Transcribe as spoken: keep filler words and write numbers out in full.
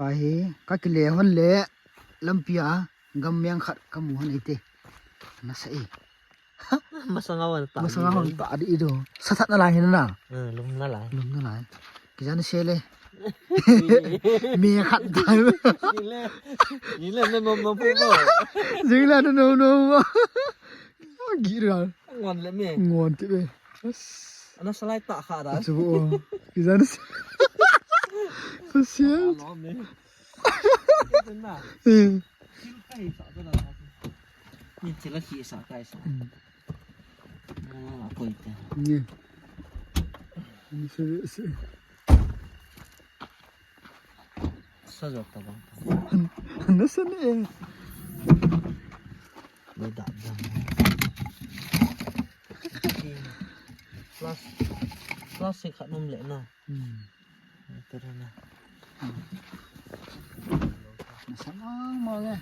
Pai hi, ka kile hon le, lampi a, gam meng khat ka mu hon ite. Nasa e. Masanga wan ta. Masanga hon ta di ido. Sa that na lai hin na. Eh, lum na lai. Lum na lai. Kijan se le. Me khat ta. Ile. Ile na nom nom pu ko. Jing la na nom nom. Gi ra. Ngon le me. Ngon ti be. Ana salai ta kha da. Chu bo. Kijan se. Sa sia. Nom me. Ina. Eh. Ni chila khi sa kai sa. Mm. Ah, koi te. Ni. Ni se se. Sa jo ta bang. Nasa ni e. Ni da da. Plus, plus si khat nom le na. Hmm. Ito na na. Nasa mang mang e.